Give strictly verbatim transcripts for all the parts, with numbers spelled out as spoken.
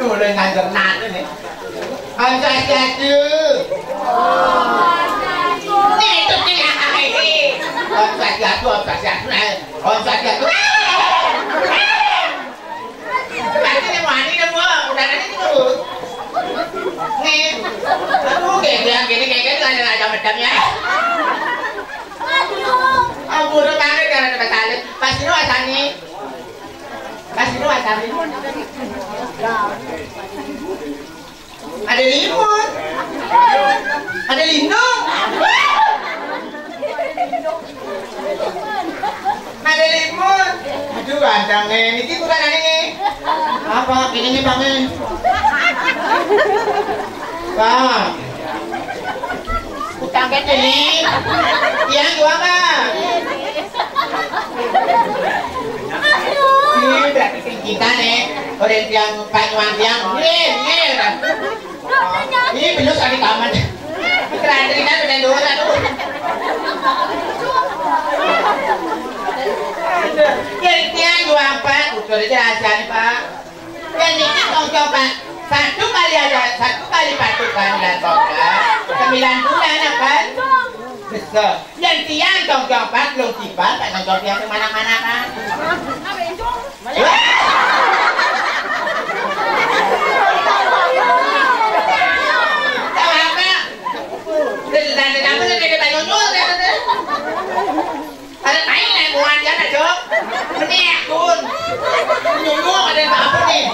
Mulai nganter nate nih. Om Swastiastu. Nih, itu nih yang aneh. Om Swastiastu, Om Swastiastu, eh. Om Swastiastu. Berarti nih wani nih, Bu. Udah ada nih, Bu. Nih. Aduh, kayak gini, kayak gini, nggak ada, nggak ada medamnya. Aduh, udah banget, nggak ada masalah. Pasti lu asal nih. Pas itu ada ada limun. Ada lindung. Ada limun. Aduh, ganteng nih. Niki kurang ada nih. Apa? Ini nih, Bang, nih. Bang. Utang kecil nih. Tiang dua, Bang. Ini berarti sing kita nih. Orang tiang panyuan tiang. Nih, nih. Ini belum sakit amat. Terakhir kita udah dua, aduh. Jadi tiang dua empat. Udah aja rahasianya, Pak. Dan ini tongcong, Pak. Satu kali ada, satu kali patut kami lakukan. Sembilan bulan akan besar. Yang tiang tongcong, Pak, belum tiba, Pak, tongcong tiang ke mana-mana, Pak. Wah! Tahu apa? Dari tadi kamu dari Pak Yunus, ya, Pak. Ada main lah, bukan dia, Cok. Ini akun. Nyunyuk ada apa nih?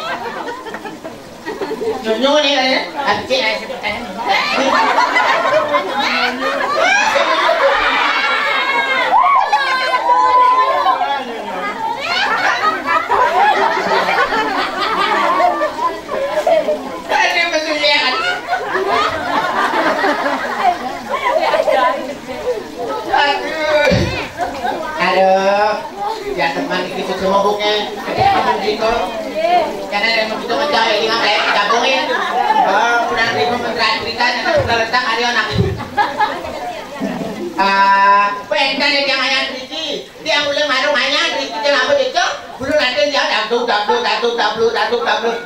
Nyunyuk nih, ada. Ada cek, ada cek, ada. Ada maksudnya. Aduh. Aduh. Ya, teman, itu semua bukan. Ada apa, Riko? Karena yang begitu mencari, ini kayak digabungin. Oh, kurang Riko menterang cerita, karena sudah letak hari anak. Ah, pengen yang ayah Riki. Dia mulai marung ayah Riki, dia apa itu? Belum ada dia, dangdut, dangdut, dangdut, dangdut, dangdut, dangdut.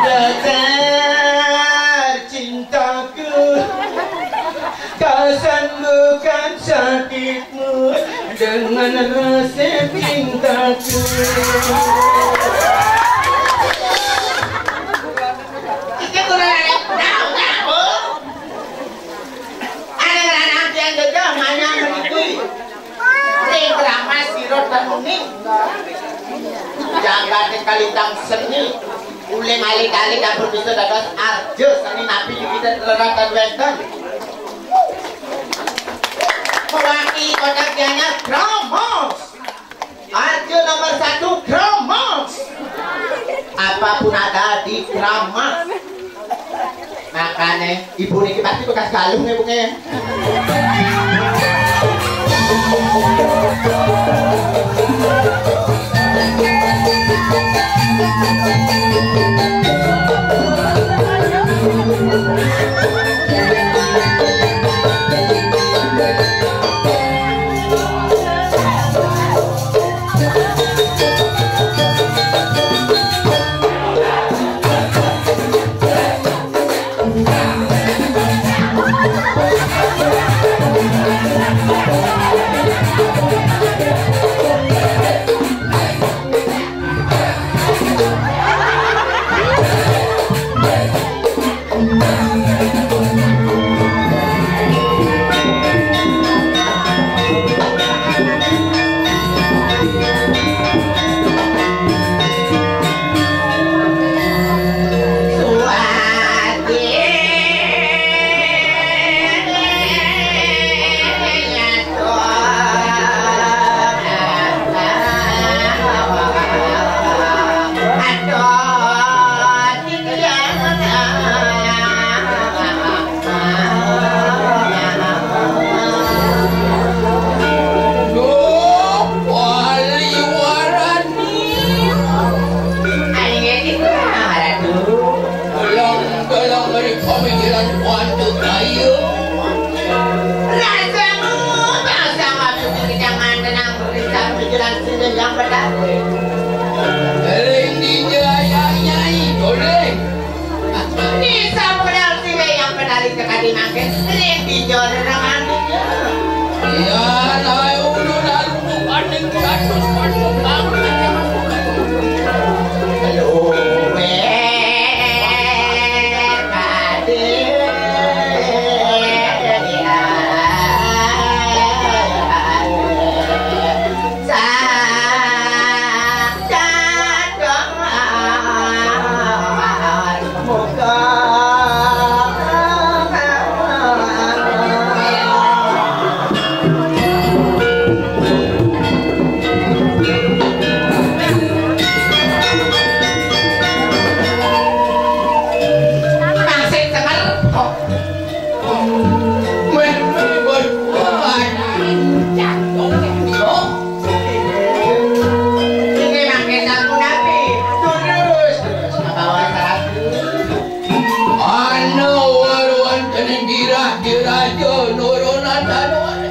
Dasar cintaku, kau sembuhkan sakitmu dengan rasa cintaku. Iki kurang ada tahu, Bu. Ada ngerana yang gagah, mana menitui. Sing keramas sira tenune. Jagate kalintang seni. Uling alit-alit ampun bisa dados arja seni nabi kita telerat dan wenten. Mewakili kota Gianyar, Gramos. Arja nomor satu, Gramos. Apapun ada di Gramos. Makane ibu niki pasti bekas galung ya, Bu, ya. Waduh, ayo. Rasamu bangsa ngaku jangan tenang, berita pikiran sini yang benar. Ring di jaya nyai, boleh. Bisa modal sini yang benar itu tadi mangke. Ring di jodoh dengan dia. Ya, saya udah lalu panik, jatuh, masuk banget. Luwe pade. Ana waruan tening dirah diraja nurunan danuan.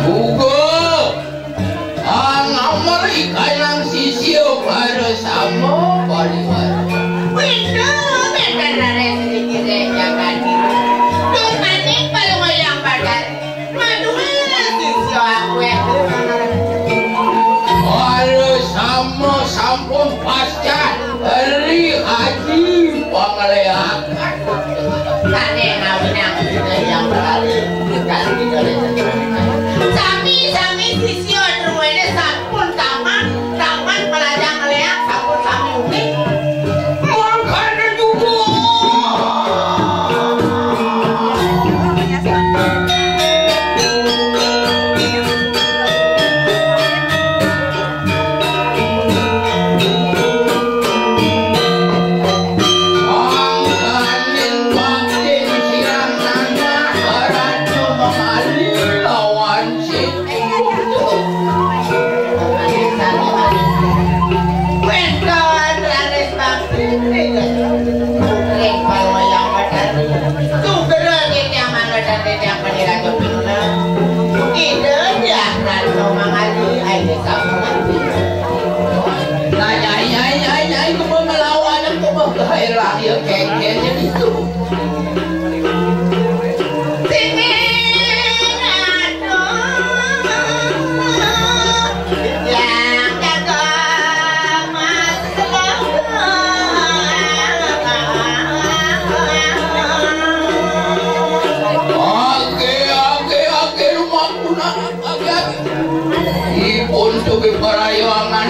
Uga angamel ikanang sisya para sama pariwara. Wénten, wénten raris ing kiré jagati. Dumaning palungguh yang padar. Madué sisya aku. Para sama sampun pascan ri aji pangléakan. Sané ngawinang yang beralih. Sami-sami sisya druwene sampun taman, taman pelajaran ngléak sampun sami unik. Mangkana juga. Mangkaning baktin sirang nana, ratu mengalih lawan Wénten raris bakti ring Palwayang Betari. Sugra titiang mangga dan titiang paniraga pinuna. Ida Hyang Ratu mangali aine sampun. Nah, nyai, nyai, nyai, nyai, kumaha ngelawan, kumaha gairah, ya, kengkengnya itu. Oke, oke, oke, rumah punang. Ipun tuwi parayangan